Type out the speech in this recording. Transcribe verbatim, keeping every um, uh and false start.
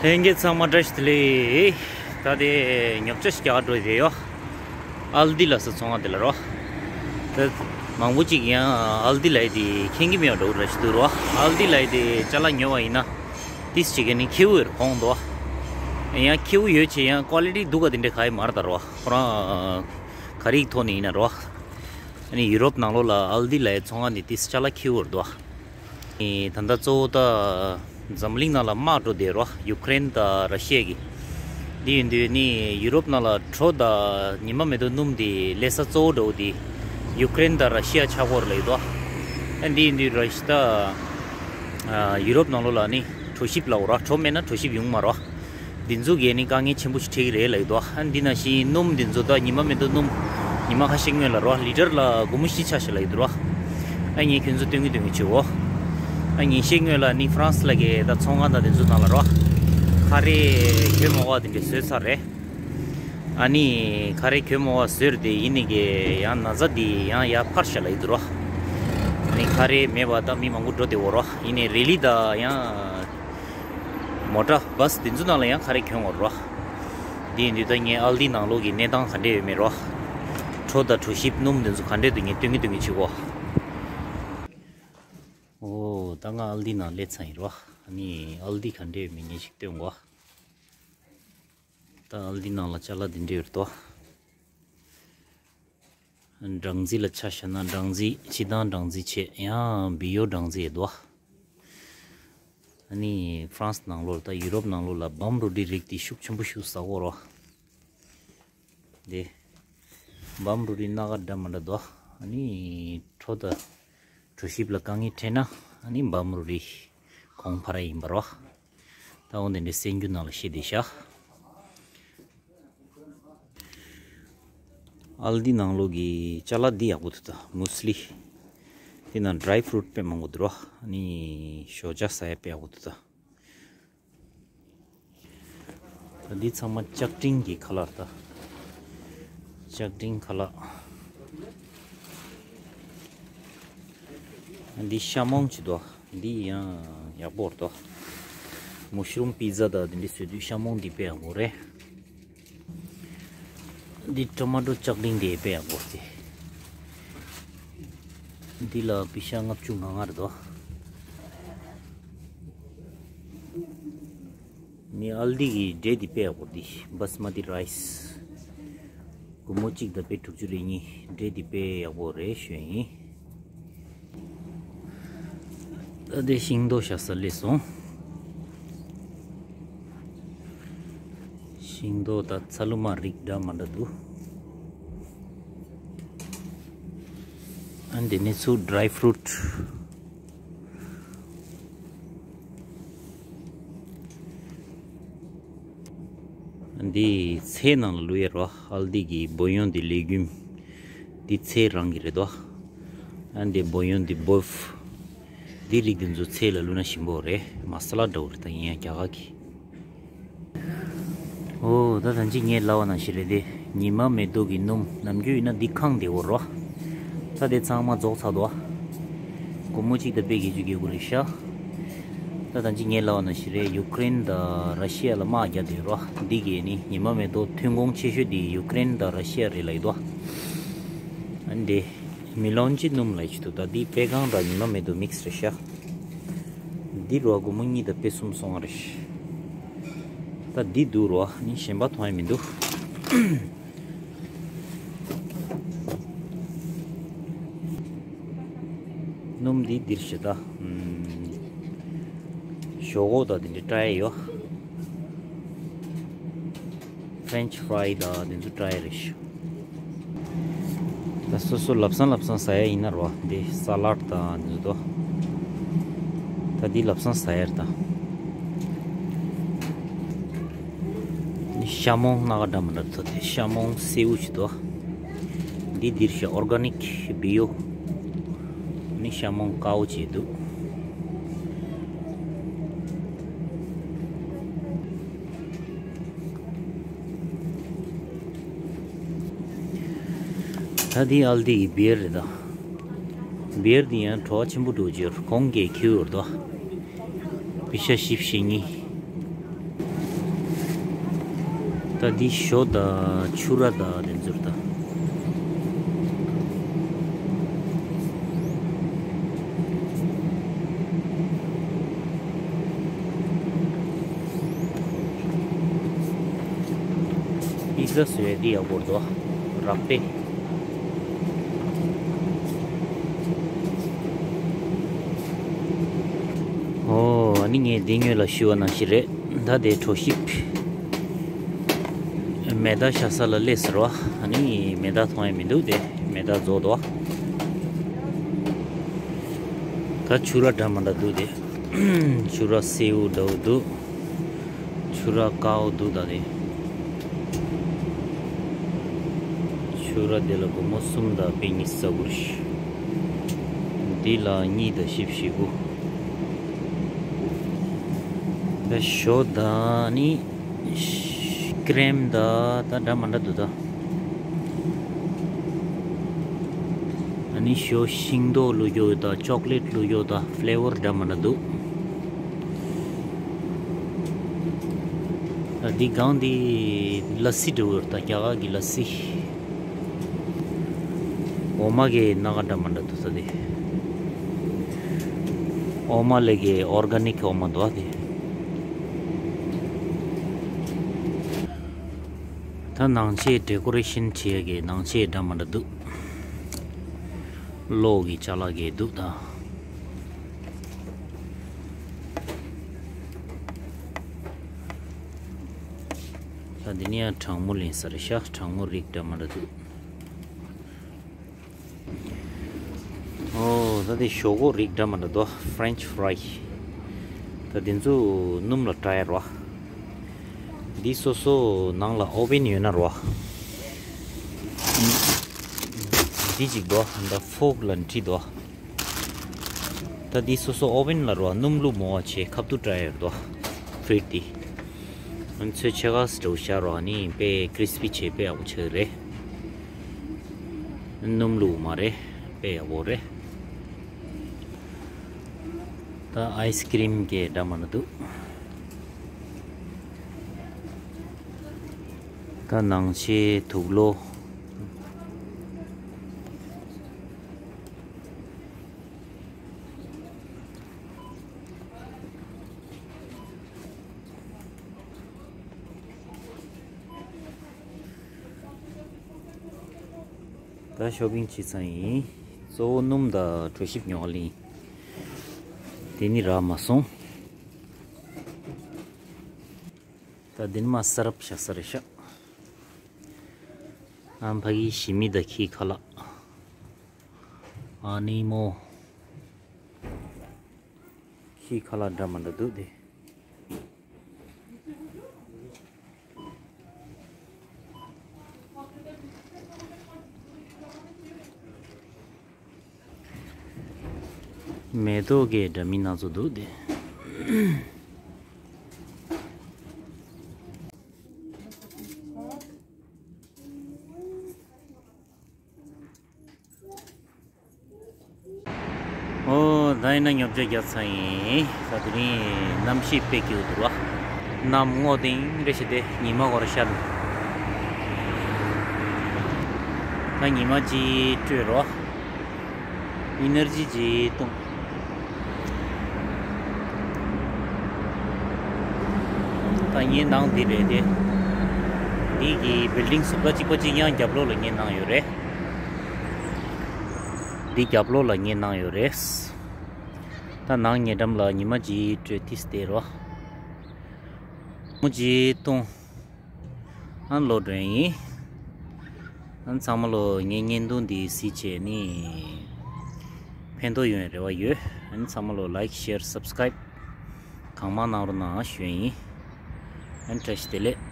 ལྷན་རྒྱས་ཚང་མ་བཀྲ་ཤིས་བདེ་ལེགས། ད་དེ་ཉོ་ཆ་ཞིག་རྒྱག་འགྲོ་བསྡད་ཡོད། ཨལ་ཌི་ལབ་ས་ཚོང་ཁང་དེ་ལ་རོ། ད་མང་པོ་ཅིག་ཡང་ཨལ་ཌི་ལབ་དེ་མཁྱེན་གྱི་མེད་པ་འདྲ་བོ་ར་ཞིག་འདུག་རོ། ཨལ་ཌི་ལབ་དེ་ཅ་ལག་ཉོ་བ་ཡིན་ན་ཏིས་ཅིག་གི་ནི་ཁེ་པོ་ཡོད་གོང་འདུག། ཡང་ཁེ་པོ་ཡོད་ཆེ་ཡང་ཀོ་ལི་ཊི་སྡུག་ག་དེ་འདྲ་ག་ཡི་མ་རེད་ད་རོ། ཁོ་རང་ག་རེ་ཐོག་ནས་ཡིན་ན་རོ། ཨ་ནི་ཡུ་རོབ་ནང་ལོགས་ལ་ཨལ་ཌི་ལབ་ཚོང་ཁང་དེ་ཏིས་ཅ་ལག་ཁེ་པོ་རེད་འདུག། ཨེ་ད་ལྟ་གཙོ་བོ་ད་འཛམ་གླིང་ནང་ལ་དམག་འགྲོ་བསྡད་རོ། ཡུ་ཀེ་རེན་དང་ར་ཤི་ཡ་གི། འདི་ཡིན་དུས་ནི་ཡུ་རོབ་ནང་ལ་གྲོ་དང་ཉི་མ་མེ་ཏོག་སྣུམ་དེ་སླེབས་ས་གཙོ་བོ་འདྲ་བོ་དེ་ཡུ་ཀེ་རེན་དང་ར་ཤི་ཡ་ཆགས་ཀྱི་ཡོད་རེད་ལབ་ཀྱི་འདུག། ཨ་འདི་ཡིན་དུས་ར་ཤི་ད་ཨ་ཡུ་རོབ་ནང་ལོགས་ལ་ནི་གྲོ་ཞིབ་ལབ་དགོས་རོ། གྲོ་མེད་ན་གྲོ་ཞིབ་ཡོང་མ་རོ། འདི་ཚོ་གིས་ནི་དཀའ་ངལ་ཆེན་པོ་ཞིག་འཕྲད་ཀྱི་རེད་ལབ་ཀྱི་འདུག། ཨ་འདི་ནང་བཞིན་སྣུམ་འདི་ཚོ་དང་ཉི་མ་མེ་ཏོག་སྣུམ། ཉི་མ་ཁ་ཤས་སྔོན་ལ་རོ། ལི་ཊར་ལ་སྒོར་མོ་བཞི་ཆགས་ཤག་ལབ་ཀྱི་འདུག་རོ། ཨ་ངས་ཁྱོད་ཚོ་སྟོན་གྱི་སྟོན་གྱི་བྱེད་འོ། ཨ་ཉིན་ཤས་སྔོན་ལ་ནི་ཧྥ་རན་སི་ལ་གི་ད་ཚོང་ཁང་དང་དེ་ཚོ་ནང་ལ་རོ། ཁ་རས་གྱོན་མ་དགོས་པ་དེ་འདྲ་བཟོས་ཚར་རེད། ཨ་ནི་ཁ་རས་གྱོན་མ་དགོས་པ་བཟོས་རེད་དེ་ཡིན་ནི་གི་ཡང་ན་ཚ་འདི་ཡང་ཡར་འཕར་ཤག་ལབ་ཀྱི་འདུག་རོ། ཨ་ནི་ཁ་རས་མེད་པ་ད་མི་མང་པོ་འགྲོ་བསྡད་འོ་རོ། ཡིན་ནའི་རེ་ལི་དང་ཡང་། མོ་ཊ་བྷ་སི་དེ་ཚོ་ནང་ལ་ཡང་ཁ་རས་གྱོན་དགོས་རེད་རོ། འདི་ཡིན་དུས་ད་ངས་ཨལ་ཌི་ནང་ལོགས་ཀྱི་གནས་སྟངས་ག་འདྲས་ཡོད་མེད་རོ། གྲོ་དང་གྲོ་ཞིབ་སྣུམ་དེ་ཚོ་ག་འདྲས་འདུག་ངས་སྟོན་གྱི་སྟོན་གྱི་བྱེད་གོ། ཨོ་ད་ང་ཨལ་ཌི་ནང་སླེབས་ཚར་ཡིན་རོ། ཨ་ནི་ཨལ་ཌི་ག་འདྲས་ཡོད་མེད་ངས་ཞིག་སྟོན་གོ། ད་ཨལ་ཌི་ནང་ལ་ཅ་ལག་འདི་འདྲས་ཡོད་རེད་དོ། སྦྲང་རྩི་ལ་ཆ་བཞག་ན་སྦྲང་རྩི་ཕྱི་ཐང་སྦྲང་རྩི་བྱས་ཡང་བི་ཡོ་སྦྲང་རྩི་ཡོད་དོ། ཨ་ནི་ཧྥ་རན་སི་ནང་ལོགས་ད་ཡུ་རོབ་ནང་ལོགས་ལ་བམ་རུ་ཌི་རིགས་དེ་ཤུགས་ཆེན་པོ་ཞིག་ཟ་གོ་རོ། དེ་བམ་རུ་ཌི་སྣ་ཁ་འདྲ་མི་འདྲ་འདུག། ཨ་ནི་གྲོ་དང་གྲོ་ཞིབ་ལ་དཀའ་ངལ་འཕྲད་ན་ཨ་ནི་བམ་རུ་ཌི་གོང་འཕར་ཡིན་པ་རོ། ད་འོ་དེ་འདྲའི་གསར་འགྱུར་ནང་ལ་བཤད་བསྡད་ཤག། ཨལ་ཌི་ནང་ལོགས་ཀྱི་ཅ་ལག་འདི་ཡག་པོ་འདུག་ད། མུ་སི་ལི། དེ་ནང་ཌི་རའི་ཕུ་རུ་ཊི་དཔེ་མང་པོ་འདུག་རོ། ཨ་ནི་ཞོགས་ཇ་ཟ་ཡ་དཔེ་ཡག་པོ་འདུག་ད། ད་འདི་ཚང་མ་ལྕགས་ཀྲིན་གྱི་ཁ་ལག་རེད་ད། ལྕགས་ཀྲིན་ཁ་ལག། འདི་ཤ་མོང་ཅིག་འདུག། འདི་ཡང་ཡག་པོ་རེད་དོ། མུ་ཤ་རུམ་པི་ཛ་དང་འདི་འདྲ་བཟོས་དུས་ཤ་མོང་འདི་དཔེ་ཡག་པོ་རེད། འདི་ཊོ་མ་ཊོ་ལྕགས་ཀྲིན་འདི་དཔེ་ཡག་པོ་རེད། འདི་ལ་པི་ཤ་ལྔ་བཅུ་ང་ལྔ་རེད་དོ། ནི་ཨལ་ཌི་གི་འབྲས་འདི་དཔེ་ཡག་པོ་འདི་བྷ་སི་མ་ཏི་རའི་སི། སྒོར་མོ་གཅིག་དང་དཔེ་དྲུག་ཅུ་རེ་གཉིས། འབྲས་འདི་དཔེ་ཡག་པོ་རེད་ཞུ་ཡིན། ད་དེ་ཤིང་ཏོག་བཞག་ས་སླེབས་སོང་། ཤིང་ཏོག་དང་ཚ་ལུ་མ་རིགས་འདྲ་མི་འདྲ་འདུག། ཨ་འདི་ནི་ཚུར་ཌི་རའི་ཕུ་རུ་ཊི། འདི་ཚལ་ནང་ལ་བླུག་ཡ་རོ། ཨལ་ཌི་གི་བོ་ཡོན་དེ་ལེ་གུམ། འདི་ཚལ་རང་གི་རེད་དོ། ཨ་འདི་བོ་ཡོན་དེ་བོབ། འདི་རིགས་དེ་ཚོ་ཚལ་ལ་བླུགས་ན་ཞིམ་པོ་རེད། མ་ས་ལ་འདྲ་བོ་རེད་ད་ཡིན་ཡང་རྒྱ་གར་གི། ཨོ་ད་ད་ཅི་ངས་ལབ་པ་ནང་བཞིན་རེད་དེ། ཉི་མ་མེ་ཏོག་གི་སྣུམ་ནམ་རྒྱུན་ཡིན་ན་འདི་ཁེངས་བསྡད་ཡོད་རོ། ད་དེ་ཚང་མ་རྫོགས་ཚར་འདུག། སྒོར་མོ་གཅིག་དང་དཔེ་བརྒྱད་ཅུ་གི་དགོས་རེད་ཤག། ད་ད་ཅི་ངས་ལབ་པ་ནང་བཞིན་རེད། ཡུ་ཀེ་རེན་དང་ར་ཤི་ཡ་ལ་དམག་རྒྱག་བསྡད་ཡོད་རོ། འདི་གས་ནི་ཉི་མ་མེ་ཏོག་ཐོན་ཁུངས་ཆེ་ཤོས་དེ་ཡུ་ཀེ་རེན་དང་ར་ཤི་ཡ་རེད་ལབ་ཡོད་དོ། ཨ་འདི་མེ་ལོན་གྱི་སྣུམ་ལབ་ཡོད་དོ། ད་འདི་དཔེ་ཁེངས་དང་ཉི་མ་མེ་ཏོག་མིག་སི་རེད་ཤག། འདི་རོ་སྒོར་མོ་གཉིས་དང་དཔེ་གསུམ་སོང་བ་རེད། ད་འདི་འདུག་རོ། ནི་གཞན་པ་མཐོང་ཡ་མི་འདུག། སྣུམ་འདི་འདིར་བཞག་ད། ཨམ། ཞོག་ཁོག་དང་འདི་འདྲ་སྤྲད་ཡ་ཡོད། ཕ་རེན་ཆི་ཕ་རའི་དང་འདི་ཚོ་སྤྲད་ཡ་རེད་ཤག། ད་སོ་སོ་ལབ་སང་ལབ་སང་ཟ་ཡ་ཡིན་ན་རོ། འདི་ས་ལཱཌ་དང་འདི་ཚོ། ད་འདི་ལབ་སང་ཟ་ཡ་རེད་ད། འདི་ཤ་མོང་སྣ་ཁ་འདྲ་མི་འདྲ་ཐོག་དེ་ཤ་མོང་སེའུ་ཅིག་འདུག། འདི་འདིར་བཞག་ཨོར་ག་ནིག་བི་ཡོ། ནི་ཤ་མོང་དཀར་པོ་ཅིག་འདུག། ད་འདི་ཨལ་ཌི་ཡི་བི་ཡར་རེད་ད། བི་ཡར་འདི་ཡང་བྲོ་བ་ཆེན་པོ་འདུག་ཅེས་གོང་གས་ཁེ་པོ་རེད་ད། པི་ཤ་བཞི་བཅུ་ཞེ་གཉིས། ད་འདི་ཞོ་དང་ཕྱུར་ར་དང་དེ་ཚོ་རེད་ད། པི་ཛ་བཟོ་ཡ་འདི་ཡག་པོ་རེད་དོ། རག་པས། ཨོ། ཨ་ནི་ངས་འདི་སྔོན་ལ་ཞུས་པ་ནང་བཞིན་རེད། ད་དེ་གྲོ་ཞིབ། མེ་མདའ་བཞག་ས་ལ་སླེབས་ཟེར་བ། ཨ་ནི་མེ་མདའ་མཐོང་ཡ་མི་འདུག་དེ་མེ་མདའ་རྫོགས་འདུག་ད་ཕྱུར་ར་འདྲ་མི་འདྲ་འདུག་དེ། ཕྱུར་ར་སེའུ་འདྲ་བོ་འདུག་ཕྱུར་ར་དཀར་པོ་འདུག་ད་དེ། ཕྱུར་ར་དེ་ལ་སྒོར་མོ་གསུམ་དང་པེ་ཉི་ཤུ་རྩ་དགུ་རེད། འདི་ལ་གཉིས་དང་བཞི་བཅུ་ཞེ་དགུ། ད་ཞོ་དང་ནི་ཀྲེམ་དང་ད་འདྲ་མི་འདྲ་འདུག་ད། ཨ་ནི་ཞོ་ཤིང་ཏོག་བླུགས་ཡོད་དང་ཅོག་ལེཊ་བླུགས་ཡོད་དང་ཕི་ལེ་ཝར་འདྲ་མི་འདྲ་འདུག་ད་འདི་སྒང་འདི་ལ་སི་འདྲ་བོ་ཡོད་ད། རྒྱ་གར་གྱི་ལ་སི། འོ་མ་གི་སྣ་ཁ་འདྲ་མི་འདྲ་འདུག་ས་དེ། འོ་མ་ལས་ཀྱི་ཨོར་ག་ནིག་འོ་མ་འདུག་ཨ་དེ། ད་ནང་ཆས་ཌེ་ཀོ་རེ་ཤན་བྱེད་ཡ་གི་ནང་ཆས་འདྲ་མི་འདྲ་འདུག་གློག་གི་ཅ་ལག་གི་འདུག་ད། ད་འདི་ནི་ཡང་གྲང་མོ་ལེན་ས་རེད་ཤག་གྲང་མོ་རིགས་འདྲ་མི་འདྲ་འདུག་ཨོ། ད་འདི་ཞོག་ཁོག་རིགས་འདྲ་མི་འདྲ་འདུག་ཕ་རེན་ཆི་ཕ་རའི། ད་འདི་ཚོ་སྣུམ་ལ་བཀྲ་ཡ་རེད་བ། འདི་སོ་སོ་ནང་ལ་ཨོ་ཝེན་ཡོད་ན་རེད་བ། འདི་གཅིག་འདུག་ད་ཕོག་ལ་འདྲི་འདུག་ད་འདི་སོ་སོ་ཨོ་ཝེན་ལ་རེད་བ། སྣུམ་བླུགས་མང་བ་བྱས་ཁ་བསྡུ་བཀྲ་ཡ་རེད་འདུག་ཕ་རེན་ཆི་འདི། ཨ་ནི་ཚོས་ཕྱེད་ཀ་ཙམ་འདྲ་བོ་བཞག་རོགས། ཨ་ནི་དཔེ་ཀི་རི་སི་པི་བྱས་དཔེ་ཡག་པོ་ཆགས་ཀྱི་རེད། སྣུམ་བླུགས་མ་རེད། དཔེ་ཡག་པོ་རེད། ད་ཨའི་སི་ཀི་རིམ་གྱི་འདྲ་མི་འདྲ་འདུག་ད་ནང་ཆས་དུག་ལོག་ད་ཤོ་པིང་བྱས་ཚར་ཡིན། གཙོ་བོ་སྣུམ་དང་གྲོ་ཞིབ་ཉོ་ག་ལིན། དེ་ནི་རག་མ་སོང་། ད་འདི་ནི་མ་ས་རབ་བཞག་ས་རེད་ཤག་ཨ་ཕ་གི་ཞི་མི་དང་ཁྱིའི་ཁ་ལག་ཨ་ནི་མོ། ཁྱིའི་ཁ་ལག་འདྲ་མི་འདྲ་འདུག་དེ། མེ་ཏོག་གི་འདྲ་མིན་སྣ་ཚོགས་འདུག་དེ། ཨོ། ད་ཡིན་ན་ཉོ་ཆ་རྒྱག་ཚར་ཡིན། ད་དེ་རིང་གནམ་གཤིས་དཔེ་སྐྱིད་པོ་འདུག་ར། གནམ་སྔོ་ལྡིང་རེ་བྱས་ཏེ་ཉི་མ་ཧོར་ཤར། ད་ཉི་མ་གཅིག་སྤྲོས་རོགས། ཨི་ནར་ཇི་གཅིག་བཏུང་། ད་ངའི་ནང་འདི་རེད་དེ། འདི་གི་བིལ་ཌིང་ཟུར་པ་གཅིག་པ་གཅིག་ཡང་རྒྱབ་ལོགས་ལ་ངའི་ནང་ཡོད་རེད། འདི་རྒྱབ་ལོགས་ལ་ངའི་ནང་ཡོད་རེད། ད་ནང་ཉེ་འགྲམ་ལ་ཉི་མ་གཅིག་སྤྲོས་ཏིས་བསྡད་རོགས། མོ་གཅིག་བཏུང་། ཨ་ལོ་སྒྲོན་ཡིན། ཨ་ཚང་མ་ལོ་ངའི་བརྙན་ཐུང་འདི་གཟིགས་བྱས་ནི་ཕན་ཐོགས་ཡོང་བའི་རེ་བ་ཡོད། ཨ་ཚང་མ་ལོ་ལའིཀ་ཤེར་སབ་སི་ཀ་རའིབ་གང་མང་གནང་རོགས་གནང་ཞུ་ཡིན། ཨ་བཀྲ་ཤིས་བདེ་ལེགས།